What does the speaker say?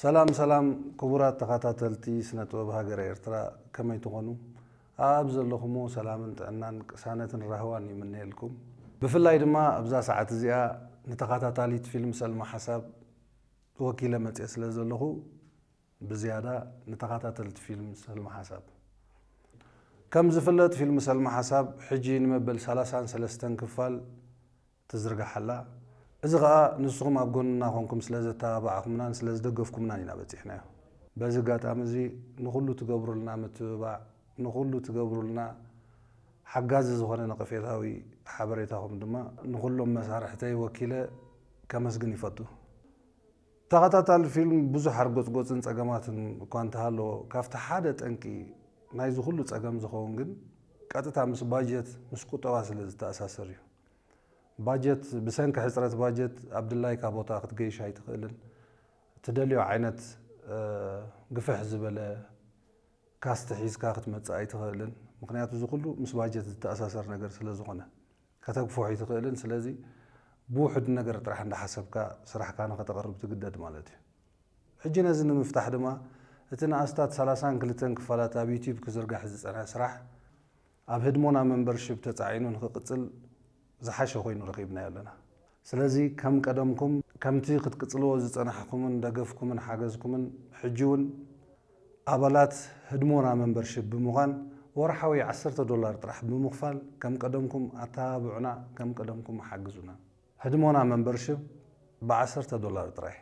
ሰላም ሰላም ክቡራት ተኸታተልቲ ስነ ጥበብ ሃገረ ኤርትራ፣ ከመይ ትኾኑ? ኣብ ዘለኹሞ ሰላምን ጥዕናን ቅሳነትን ራህዋን ይምነየልኩም። ብፍላይ ድማ ኣብዛ ሰዓት እዚኣ ንተኸታታሊት ፊልም ሰልማ ሓሳብ ወኪለ መጽየ ስለ ዘለኹ፣ ብዝያዳ ንተኸታተልቲ ፊልም ሰልማ ሓሳብ። ከም ዝፍለጥ፣ ፊልም ሰልማ ሓሳብ ሕጂ ንመበል ሰላሳን ሰለስተን ክፋል ትዝርጋሕ ኣላ። እዚ ኸኣ ንስኹም ኣብ ጎንና ኮንኩም ስለ ዘተባባዕኹምናን ስለ ዝደገፍኩምናን ኢና በጺሕናዮ። በዚ ኣጋጣሚ እዚ ንኹሉ ትገብሩልና ምትብባዕ፣ ንኹሉ ትገብሩልና ሓጋዚ ዝኾነ ነቐፌታዊ ሓበሬታኹም ድማ ንኹሎም መሳርሕተይ ወኪለ ከመስግን ይፈቱ። ተኸታታሊ ፊልም ብዙሕ ኣርጎጽጎጽን ጸገማትን እኳ እንተሃለዎ፣ ካብቲ ሓደ ጠንቂ ናይዚ ኩሉ ጸገም ዝኸውን ግን ቀጥታ ምስ ባጀት፣ ምስ ቁጠባ ስለ ዝተኣሳሰር እዩ። ባጀት፣ ብሰንኪ ሕጽረት ባጀት ኣብ ድላይካ ቦታ ክትገይሽ ኣይትኽእልን። ትደልዮ ዓይነት፣ እ፣ ግፍሕ ዝበለ ካስት ሒዝካ ክትመጽእ ኣይትኽእልን። ምኽንያቱ እዚ ኩሉ ምስ ባጀት ዝተኣሳሰር ነገር ስለ ዝኾነ፣ ከተግፍሖ ኣይትኽእልን። ስለዚ ብውሑድ ነገር ጥራሕ እንዳሓሰብካ ስራሕካ ንኸተቕርብ ትግደድ ማለት እዩ። ሕጂ ነዚ ንምፍታሕ ድማ እቲ ንኣስታት ሰላሳን ክልተን ክፋላት ኣብ ዩቲዩብ ክዝርጋሕ ዝጸንሐ ስራሕ ኣብ ህድሞና መንበርሺፕ ተጻዒኑ ንኽቕጽል ዝሓሸ ኮይኑ ረኺብናዮ ኣለና። ስለዚ ከም ቀደምኩም፣ ከምቲ ክትቅጽልዎ ዝጸናሕኩምን ደገፍኩምን ሓገዝኩምን፣ ሕጂ እውን ኣባላት ህድሞና መንበርሺፕ ብምዃን ወርሓዊ ዓሰርተ ዶላር ጥራሕ ብምኽፋል ከም ቀደምኩም ኣተባብዑና፣ ከም ቀደምኩም ሓግዙና። ህድሞና መንበርሺፕ ብዓሰርተ ዶላር ጥራሕ።